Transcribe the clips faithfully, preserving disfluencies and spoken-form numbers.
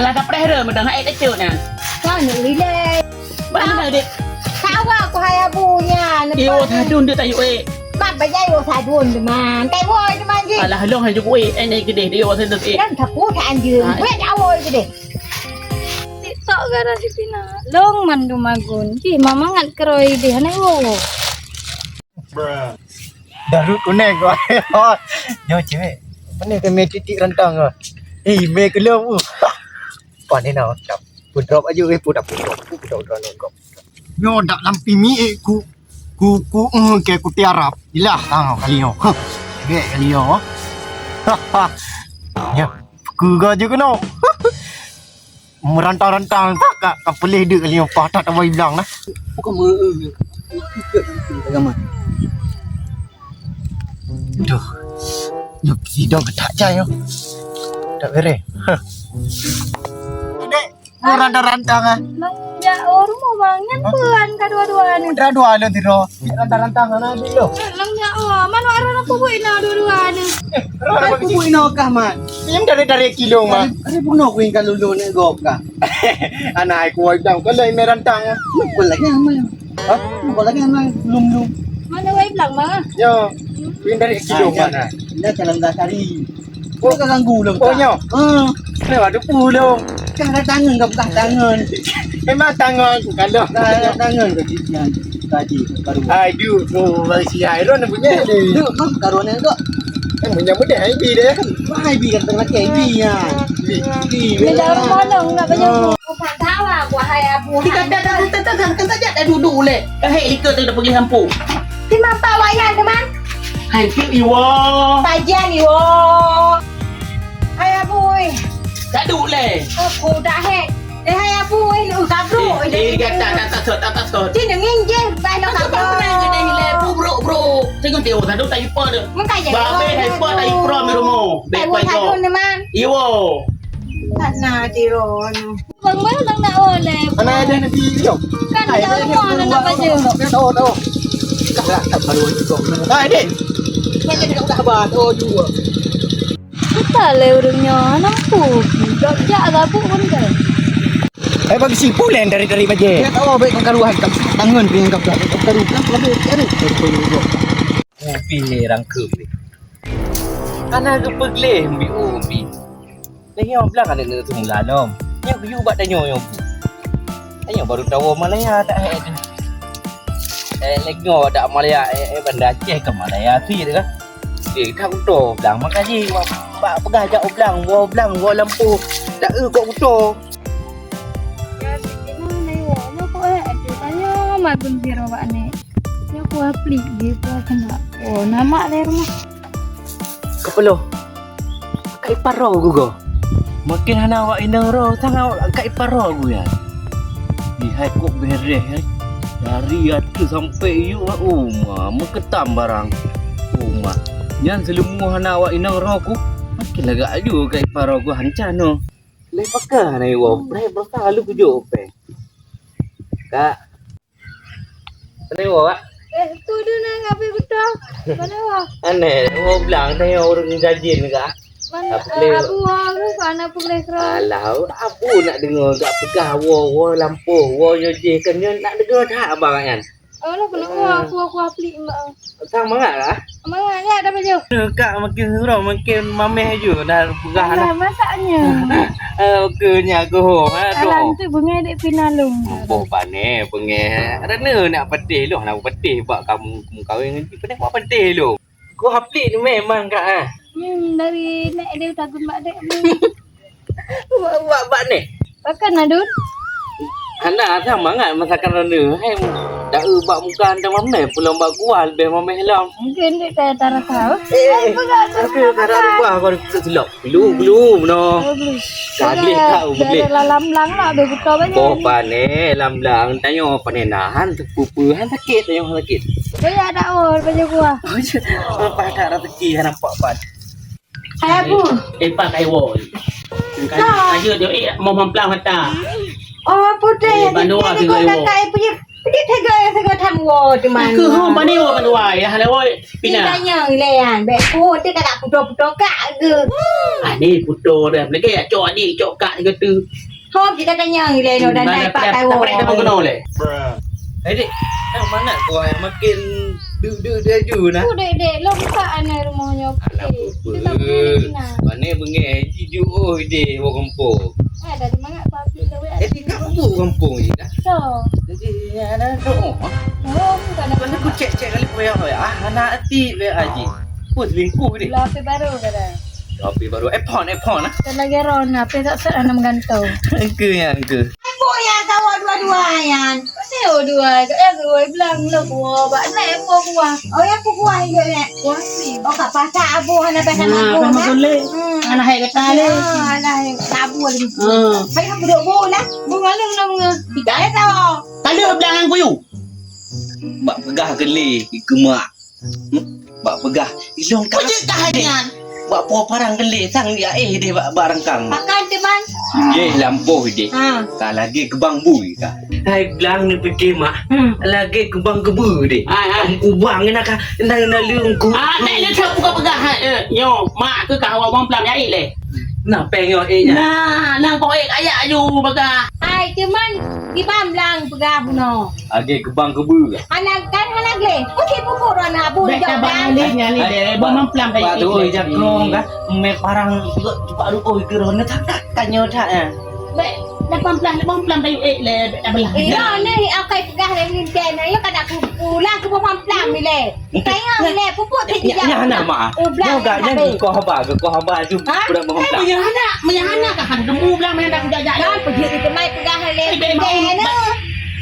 Lah kapreh re meudang hai teucok nyan. Kau nak rilek. Mana dek? Kawa aku hai Abu nyan. Iyo, sadun dek tayu eh. Mak bajai yo sadun teman. Kai woi teman ji. Alah long hai jukui. Eh, ni gedeh dia waktu tu eh. Kan sapu tak anjing. Ah. Buat awoi gedeh. TikTok gara si Pina. Long mandum agun. Ji mama ngat keroi deh. Aneh wo. Darut kuning kau. Nyo cewek. Mana kami titik rantang kau? Eh, me kelom. Pan ni nak. Pun drop aja eh, pun dah pun drop. Pun drop, drop, drop. Nyoe dak lam pimi eh, ku, ku, ku, eh, ke ku tiarap. Ilah, tang kali nyoe. Huh. Gek kali nyoe. Ya, ku ga je kena. Merantang-rantang tak ka, ka pelih dek kali nyoe. Pah tak tambah bilang nah. Bukan me-, eh, eh, eh, eh, agama. Duh. Nyoe sidang ketak jai nyoe. Tak bere. Huh. Dek, Rantang-rantang ah. Nang jak oh rumoh bang, nyan peue ka dua-dua ni. Dua-dua lôn tiro. Rantang-rantang hana di lo. Nang jak oh, manok arah aku buat ina dua-dua ni. Aku buat ina kah man. Nyam dari dari kilo mah. Ada bunuh ku ingkar lulu ni gok kah. Anak aku wajang kalau ime rantang. Lupa lagi yang mana. Hah? Lupa lagi yang mana. Belum belum. Mana wai belang mah? Ya. Pin dari kilo mana? Dah dalam dah cari. Oh, ka ganggu lom. Oh, nyoe. Hmm. Lewat depu lom. Kan ada tangan, kau buka tangan. Memang tangan aku kalah. Dah ada tangan kau di yang tadi baru. Aduh, oh, bang si Iron punya ni. Duk, kau karuan yang kau. Kan punya mudah I B dia. Wah, I B kan tengah laki I B ya. I B. Ni dalam mana nak banyak. Bukan tawa, buah hai abu. Kita dah dah dah dah dah dah dah dah duduk leh. Dah hek ikut tu dah pergi sampung. Ti mata layan teman. Hai tu iwa. Pajan iwa. Hai abu oi. Gaduh leh. Aku dah hek. Eh hai abu oi lu kabro. Eh, eh, tak tak tak tak tak. Ti nengin je bai lo kabro. Apa pernah jadi le bro bro. Tengok dia tadi tak ipa dia. Mengkai je. Babe hai pa tak ipa mi rumah. Bek pa ipa. Teman. Iwa. Tak na di ron. Bang mana nak oleh? Mana ada nanti dia? Kan dia mau nak baju. Tahu tahu. Dah tak baru juga. Hai dek. Saya tidak udah abah tahu juga. Kita le urang nyoe nampu. Dok jak gabuk pun ke. Eh bagi si pulen dari dari baje. Saya tahu baik kau karuan kau. Tangan pun kau kau karu kau karu karu. Kopi ni rangkeup ni. Kana geupeugléh bi ubi. Lagèe nyoe blang aneuk-aneuk seumula lom. Nyoe geuyue bak tanyoe nyoe. Tanyoe baru tawoe Malaya dak hai tu. Eh, lagèe nyoe dak Malaya, eh, eh, Banda Aceh ka Malaya cit ka. Eh, ka kuto blang maka jih bak peugah jak u blang, woe u blang, woe lampôh. Dak eu kok kuto. Ya, siti nang nai woe nyoe kok eh, tu tanyoe magun sira bak aneuk. Nyoe kuah plik jih kuah keunak. Oh, nama lé rumoh. Kepala. Kai paro gugo. Makin hana awak inong ro, sang awak kai paro gu ya. Lihai kok bereh eh. Dari atu sampai yuk uma meuketam barang. Uma. Nyan seuleumu hana awak inong ro ku. Makin lagak aju kai paro gu hancan no. Leh pakah na iwoe, leh basa lu kujok pe. Kak. Sana iwoe, Kak. Eh, tu dia nak habis betul. Mana wah? Aneh, iwoe blang tanya orang gajin kak. Mana abu wah lu sana pulih kera. Alah, abu nak dengar gak peugah wo wo lampôh, wo yo jih kan nyo nak dengar tak abang kan? Alah, kena kuah, kuah, kuah pelik, Mbak. Sang mangat lah. Mangat, ya, dah baju. Kak makin surau, makin mameh ju dah peugah lah. Alah, masaknya. Eh, oke nya aku ho, ha, tu. Alah, tu bengai dek pinalung. Boh pane, bengai. Rena nak patih loh, nak patih bak kamu, kamu kawin ngan cik, patih bak patih loh. Ku haplik ni memang kak ah. Hmm, dari nek dia tagun bak dek ni. Wak, wak, bak ni. Pakan adun. Hana asai mangat masakan rana. Hai, dak eu bak muka anda mameh pulang bak gua lebih mameh lom. Mungkin dia kaya tarah tahu. Eh, aku tak ada ubah kau tu silap. Belum, belum no. Kagleh tak, kagleh. Dalam lang lah, bebuka banyak. Boh pane, lam lang. Tanyo pane nahan, pupu han sakit, tanyo han sakit. Kaya ada oh, banyak gua. Oh, iya. Apa tak rezeki han nampak pan. Hai, Abu. Eh, Pak, kai woi. Kayu dia, eh, mau mamplang mata. Oh, putih. Eh, bandung lah, tiga ribu. Kakak, eh, punya. Jadi tega, tega tham woe teuma. Keu ho bani woe bani wai, dah lewat. Pina. Tanyong ilèe nyan, bèk phôn teuh ka putôh-putôh kak geuh. Ani putôh dah. Lagèe cok adik, cok kak sigoe teuh. Ho, kita tanyong ilèe nyoe dan dai pat tahu. Taprek dah keunoe lé. Eh, dek, nang mangat kuah makin duk-duk laju nah. Dek, dek, lôn buka anai rumoh nyoe. Alah, apa? Mana bengeh, jijok, oh, deh, orang kampung. Eh, dari mana kau ambil duit? Jadi, kau buka kampung je dah. So. Jadi, ada tu, oh. Oh, bukan ada. Mana aku cek-cek kali, oh, ya, oh, ya. Ah, anak hati, ya, Haji. Oh, selingkuh deh. Lah, apa baru kau dah? Lah, apa baru? Iphone, iPhone, ah. Dan lagi ron, apa tak sat, anak menggantung. Ke, ya, ke. Ibu yang tahu dua-dua, yan. Pasti dua, ya, dua belang, lo, dua, bak, naik, dua, dua. Oh, ya, aku buah, ya, ya. Buah, sih. Oh, kat pasar, abu, hana pasar. Ah, abu, pasar, eh? Boleh. Hmm. Anak hai kata, leh. Ah, anak hai, abu, leh. Ah. Hai, aku duduk, bu, lah. Bu, malu, lah, bunga. Tidak, ya, tahu. Kalau belang, kuyu. Bak peugah geulé, ikeuma. Hmm? Bak peugah, ilong ka. Peujeuet ka hai nyan. Bak po parang geulé, sang dia eh deh bak, bak rangkang. Makan, teman. Ye, lampôh deh. Ha. Ka lagèe keubang bui ka. Hai blang ni pike mak. Hmm. Lagèe keubang keubeu deh. Ha, ha. Kubang ni nak ka, nak, nak leueng ku. Ah, nak leueng buka peugah, ha, eh, nyo, mak ke ka hawa bang pelam ya, eh, leh. Nah, peng nyo, eh, nya. Nah, nang ko, eh, ayak aju peugah. Hai, teman, di bang blang peugah bunoe. Lagèe keubang keubeu. Hana kan hana gleh. Kucing pukul rona bu. Bèk tabang leh nyan leh. Bang mamplam. Pak tu, oi, jakrong kan. Mé parang juga cepat lu, oi, ke rona tak, tak, kan nyoe that, eh. Bèk lapan belas, lapan belas bayu, eh, leh, bèk tabang. Iya, ni akai peugah leh ni, kan. Ayo, kada ku pulang ke bang mamplam ni leh. Tayang leh, pupuk tadi jam. Nyan hana, Mak. Nyan gak, nyan keukoh haba, keukoh haba aju. Ha? Budak bang mamplam. Meunyo hana, meunyo hana ka hana temu blang, meunyo hana kujak-jak. Kan, peujeuet di teumai peugah leh.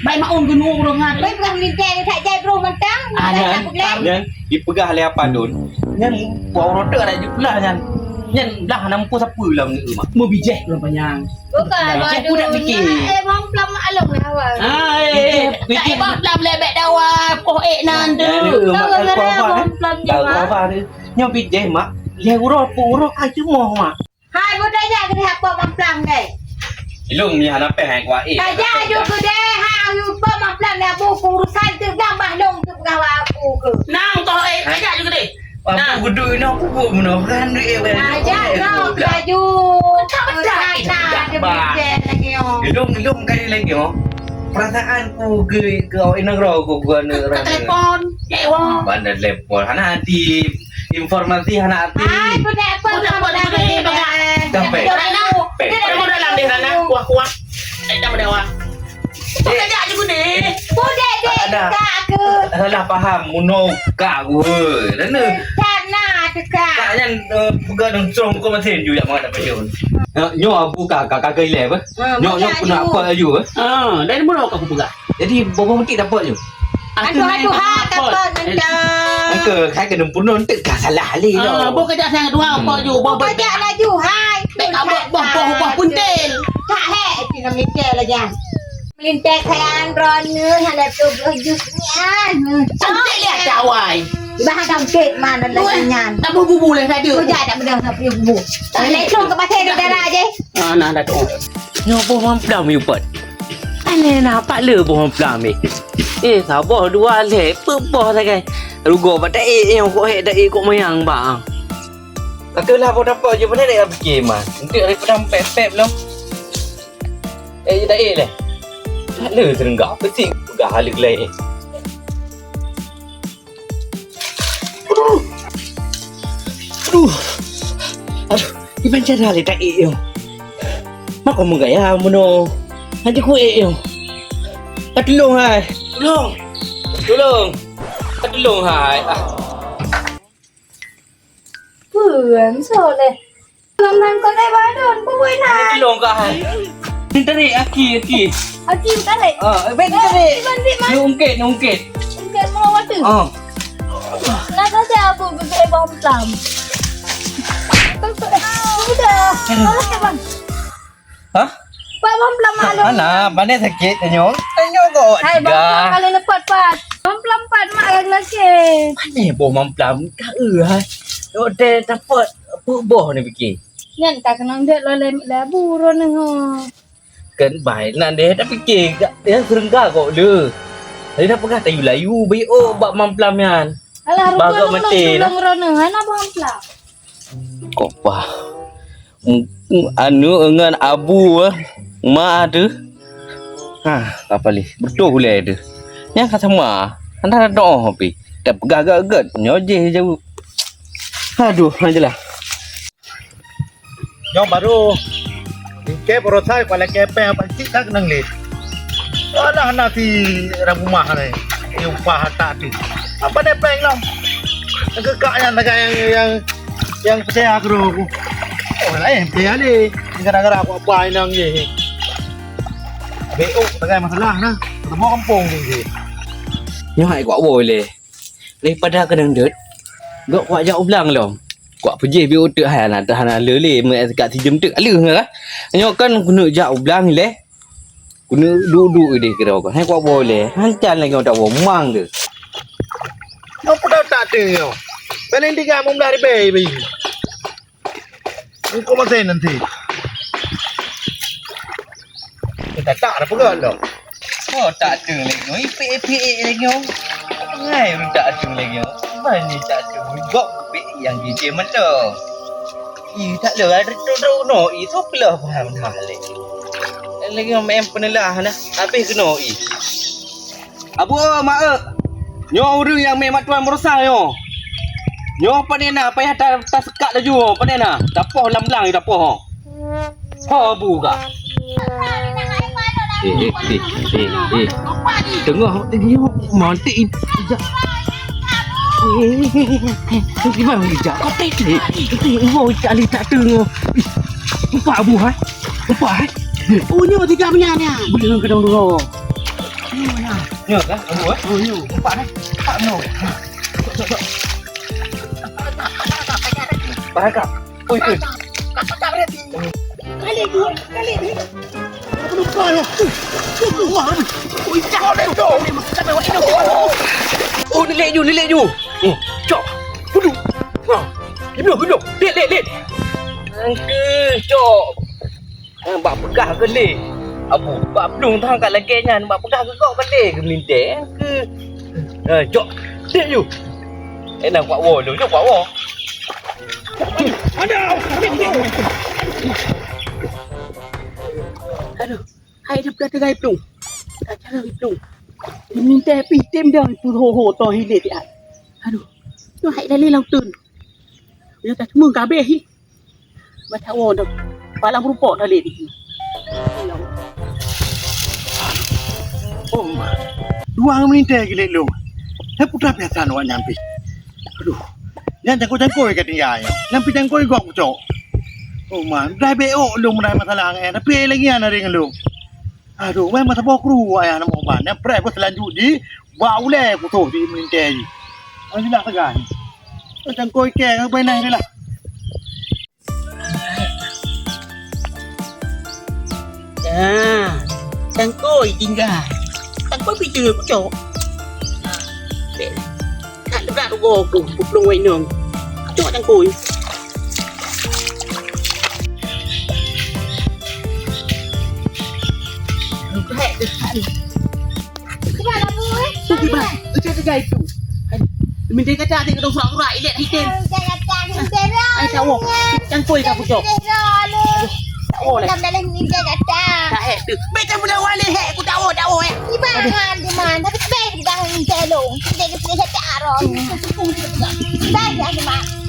Bai maun geunoe ureueng nyan. Bai peugah meulintèe, tak jai broh mantang. Ah, nyan, nyan dipeugah lé apa dun. Nyan bau rotok ada jipeulah nyan. Nyan blah hana mupu sapeue lam ni, Mak. Meubijéh ureueng panyang. Bukan, bijéh waduh, pun nak fikir. Eh, bang pelam maklum lah, awak. Ah, eh, eh, bijéh. Tak, bang pelam lebek dawa, poh ek nan tu. Gara-gara bang pelam ni, Mak. Nyoe bijéh, Mak. Lé uroe, peuet uroe, ah, ceumoh, Mak. Hai, budak jak keuneuk hapok mamplam deh. Ilong mi hana peh hai kuah eh. Tajak aju keudeh, ha, aju pok mamplam dah bu urusan tu, gambah long tu peugah aku ke. Nang toh, eh, tajak aju keudeh. Nah. Aku geuduek inoe, aku buet meunoe, kan duek eh. Tajak kau laju. Pecah-pecah. Ilong, ilong kali lagi, oh. Perasaan ku ke, ke awak inang rau ku, ku aneuk rau. Telepon, cek wong. Bandar telepon, hana hati. Informasi hana arti. Ai, budak pun budak pun budak ni, budak. Sampai. Budak dalam deh, Rana. Kuah, kuah. Eh, dah berdawa. Bukan jak je guna. Budak deh, ada. Kak aku. Salah faham, muno kak aku. Rana. Sana tu, Kak. Kak nyan, eh, bukan strong, bukan mesin, ju jak makan dapat je. Nyo abu kak, kak, kak ilai apa? Nyo, nyo pernah apa laju, eh? Ah, dari mana kau pegang? Jadi, boh-boh meutik dapet je. Aduh, aduh, ha, dapet mantong. Engke, hai keuneuk peunoh teuk ka salah lé. Ah, boh kejak sayang dua, apa ju, boh kejak laju, hai. Bek abot boh, boh, boh puntel. Tak, hek, pina mikir lagi, ah. Melintang sayang drone ni, hana tu bujus ni, ah. Cantik lihat cawai. Bah cantik mana lagi nyan. Tak bubu leh tadi. Kau jangan tak berdang tak bubu. Tak leh tu ke pasal darah je. Ah, nah, dah tu. Nyoe boh mamplam yue pot. Aneh na pat le boh mamplam eh. Eh, saboh dua lhèe, peuet boh sagai. Rugoe bak taék nyang kok hék taék kok manyang bang. Ka keulah boh dapat je, beuna dek pike man. Enteuk daripada pép-pép lom. Eh, taék leh. Pat le seurengga, peutik peugah haleuk lé. Aduh. Aduh. Aduh, iban cara le taék nyoe. Mak kau meugaya meunoe. Hana kuék nyoe. Ka tulông hai. Tulông. Tulông. Ka tulông hai. Ah. Peue, Soleh? Lôn nangkot eh, Badon, peue na? Tulông kak hai. Ni tarik, aki, aki. Aki tarik? Ah, eh, baik tarik. Ni ungkit, ni ungkit. Ungkit mau waktu? Ah. Nak saja aku gugit bom plam. Udah. Tolong ya, Bang. Hah? Pak bom plam malu. Mana? Mana sakit tanyong? Tanyong kok. Hai, bom plam kalau lepat, Pak. Bom plam, Pak, mak lagi lagi. Mana bom plam? Kak eh, hai. Dok deh dapat peuet boh ni fikir. Nyan ka keunong dek lo lem labu ron ho. Kan bai nan deh tapi ke dia seurengga kok le. Tadi dah peugah tayue layu, bayeuk bak mamplam nyan. Alah, rupa bagak lôn mati dah. Tulông droeneuh, hana mamplam. Kok bah. M-, m-, anu ngon abu, eh. Ma tu. Ha, ka paléh. Beutôi ulée tu. Nyang ka sama. Hana doh pi. Dak peugah gét-gét. Nyoe jih jaweueb. Aduh, hana jeulaih. Nyoe barô. Ingkée baroesa kualakée péng apa cit tak keunong lé. Alah, na si rang rumah ni. Ni upah tak tu. Apa dia péng lom? Kekak nyan tagai nyang, nyang, nyang peucaya keu aku. Oh, laén peucaya lé. Gara-gara aku apa inong je. Beok tagai masalah nah. Semua kampung tu je. Nyoe hai kuak woe lé. Daripada keunong deuet, gok kuak jak u blang lom. Kuak peujéh bit uteuk hai hana, hana le lé, meu kat sijeuem teuk aleuh ngah. Nyoe kan keuneuk jak u blang ilée. Keuneuk duek-duek idéh keudroe kan. Hai kuak woe lé. Hancan lagée ureueng tak woe mang ke. Nyoe peugah tak teuh nyoe. Paléng tiga belas ribée bayi. Engkau masih nanti. Kita tak ada pegang dah. Oh, tak ada lagi. Ipik-ipik lagi. Ngai tak ada lagi. Mana tak ada. Gok pik yang gigi mata. Ih, tak ada. Ada tu no. Ih, so pelah faham dah lagi. Lagi main penelah dah. Habis kena ih. Abu, mak, eh. Nyoe ureueng nyang mé mak tuan meurusah nyoe. Nyoe pane na, payah ta-, taseukak laju, pane na. Tapoh lam blang tapoh. Ho abu ka. Eh, eh, eh, eh, eh. Teungoh nyoe mantik ija. Eh, eh, eh, eh, eh. Gimana ija? Kau teh, eh, eh, eh, oh, ija li tak teungoh. Ih, lupa abu, hai. Lupa, hai. Oh, nyoe tiga punya ni. Boleh kadang dulu. Nyoe na. Nyoe kah? Abu, eh? Oh, nyoe. Nampak dah. Nampak nyoe. Cok, cok, cok. Pakai kah? Oi, oi. Kali dua, kali ni. Aku lupa lah. Wah, oi, cak. Oh, dah tu. Sampai wak inong. Oh, ni lek ju, ni lek ju. Oh, cok. Duduk. Ha. Gibloh, gibloh. Lek, lek, lek. Angke, cok. Eh, bak peugah keu lé. Abu, bak plueng thang ka lagée nyan, bak peugah keu gob keu lé geumeulintée. Keu, eh, jok, dek yu. Eh, na kuak woe lôn, jok kuak woe. Aduh! Aduh, hai dah peugah teugai plueng. Ka cara plueng. Geumeulintée pih tem dah peuho-ho toh hilet ai. Aduh, nyoe hai dah lé lam teun. Nyoe ka cuma ka habéh hi. Baca woe dah. Palang rupok dah lé di. Oh, ma. Dua meunit lagi lé lôn. Saya putra biasa awak nyampi. Aduh. Nyan cangkoi-cangkoi ka tinggai. Nyampi cangkoi gok kucok. Oh, ma. Dah beok lôn meunai masalah ngai. Tapi lagi ana ring lôn. Aduh, weh masa boh kru ayah nama obat. Nyang preh beuh selanjut di bak ulée kutoh di meulintée ji. Alhamdulillah tegas. Cangkoi kée ngai beunai lah. Ah, cangkoi tinggai. Cangkoi pih teungoh kucok. Bèk. Kat leubak rugoe ku, kuplueng wai nong. Kucok cangkoi. Hek, hek. Kiban Abu, eh? Tu kiban. Ucap tegai tu. Minta kata tengok tu surat-surat ilet hitam. Minta kata minta dah. Ai tahu. Cangkoi ka kucok. Tahu lah. Dalam minta kata. Tak hek tu. Baik tak boleh wali hek ku tahu tahu eh. Kiban han di mana? Tapi baik dah minta lo. Minta kita hek tak arah. Baik dah di mana?